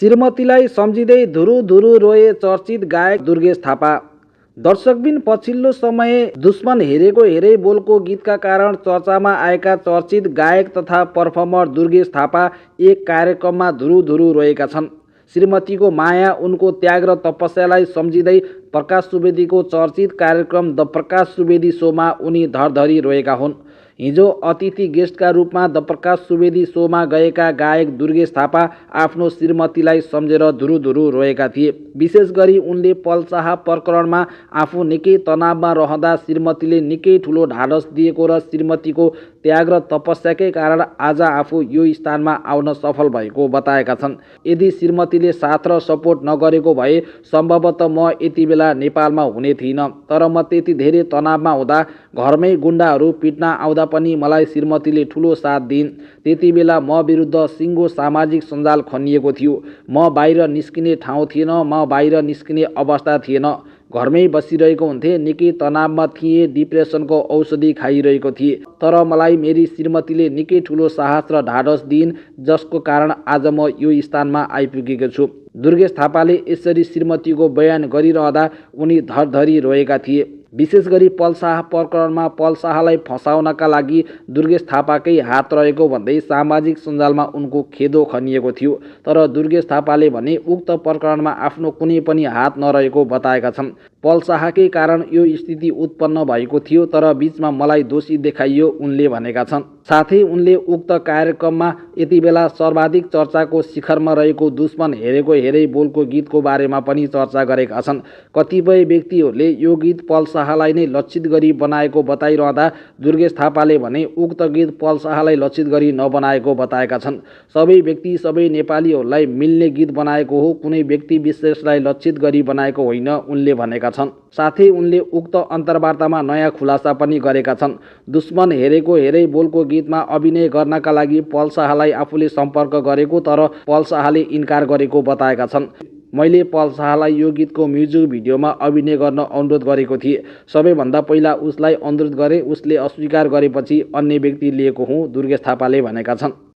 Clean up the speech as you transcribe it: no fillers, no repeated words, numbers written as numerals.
श्रीमतीलाई सम्झिँदै धुरु धुरु रोए चर्चित गायक दुर्गेश थापा। दर्शकबिन पछिल्लो समय दुश्मन हेरेको हेरै बोलको गीतका कारण चर्चामा आएका चर्चित गायक तथा पर्फर्मर दुर्गेश थापा एक कार्यक्रममा धुरु धुरु रोएका छन्। श्रीमतीको माया, उनको त्याग र तपस्यालाई सम्झिँदै प्रकाश सुवेदीको चर्चित कार्यक्रम द प्रकाश सुवेदी शोमा उनी धरधरी रोएका हुन्। हिजो अतिथि गेस्टका रूपमा द प्रकाश सुवेदी शोमा गएका गायक दुर्गेश थापा आफ्नो श्रीमतीलाई सम्झेर धुरु धुरु रोएका थिए। विशेष गरी उनले पल शाह प्रकरणमा आफू निकै तनावमा रहँदा श्रीमतीले निकै ठुलो ढाडस दिएको र श्रीमतीको त्याग र तपस्याकै कारण आज आफू यो स्थानमा आउन सफल भएको बताएका छन्। यदि श्रीमतीले साथ र सपोर्ट नगरेको भए सम्भवतः म यति बेला नेपालमा हुने थिइनँ, तर म त्यति धेरै तनावमा हुँदा घरमै गुण्डाहरू पिट्न आउँदा पनि मलाई श्रीमतीले ठुलो साथ दिइन्। त्यति बेला म विरुद्ध सिङ्गो सामाजिक सञ्जाल खनिएको थियो। म बाहिर निस्किने ठाउँ थिएन, म बाहिर निस्किने अवस्था थिएन। घरमै बसिरहेको हुन्थे, निकै तनावमा थिएँ, डिप्रेसनको औषधि खाइरहेको थिएँ। तर मलाई मेरी श्रीमतीले निकै ठुलो साहस र ढाडस दिइन्, जसको कारण आज म यो स्थानमा आइपुगेको छु। दुर्गेश थापाले यसरी श्रीमतीको बयान गरिरहँदा उनी धरधरी रोएका थिए। विशेष गरी पल शाह प्रकरणमा पल शाहलाई फसाउनका लागि दुर्गेश थापाकै हात रहेको भन्दै सामाजिक सञ्जालमा उनको खेदो खनिएको थियो। तर दुर्गेश थापाले भने उक्त प्रकरणमा आफ्नो कुनै पनि हात नरहेको बताएका छन्। पल शाहकै कारण यो स्थिति उत्पन्न भएको थियो, तर बीचमा मलाई दोषी देखाइयो, उनले भनेका छन्। साथै उनले उक्त कार्यक्रममा यति बेला सर्वाधिक चर्चाको शिखरमा रहेको दुश्मन हेरेको हेरै बोलको गीतको बारेमा पनि चर्चा गरेका छन्। कतिपय व्यक्तिहरूले यो गीत पल शाहलाई नै लक्षित गरी बनाएको बताइरहँदा दुर्गेश थापाले भने उक्त गीत पल शाहलाई लक्षित गरी नबनाएको बताएका छन्। सबै व्यक्ति, सबै नेपालीहरूलाई मिल्ने गीत बनाएको हो, कुनै व्यक्ति विशेषलाई लक्षित गरी बनाएको होइन, उनले भनेका छन्। साथै उनले उक्त अन्तर्वार्तामा नयाँ खुलासा पनि गरेका छन्। दुश्मन हेरेको हेरै बोलको गीतमा अभिनय गर्नका लागि पल शाहलाई आफूले सम्पर्क गरेको, तर पल शाहले इन्कार गरेको बताएका छन्। मैले पल शाहलाई यो गीतको म्युजिक भिडियोमा अभिनय गर्न अनुरोध गरेको थिएँ। सबैभन्दा पहिला उसलाई अनुरोध गरेँ, उसले अस्वीकार गरेपछि अन्य व्यक्ति लिएको हुँ, दुर्गेश थापाले भनेका छन्।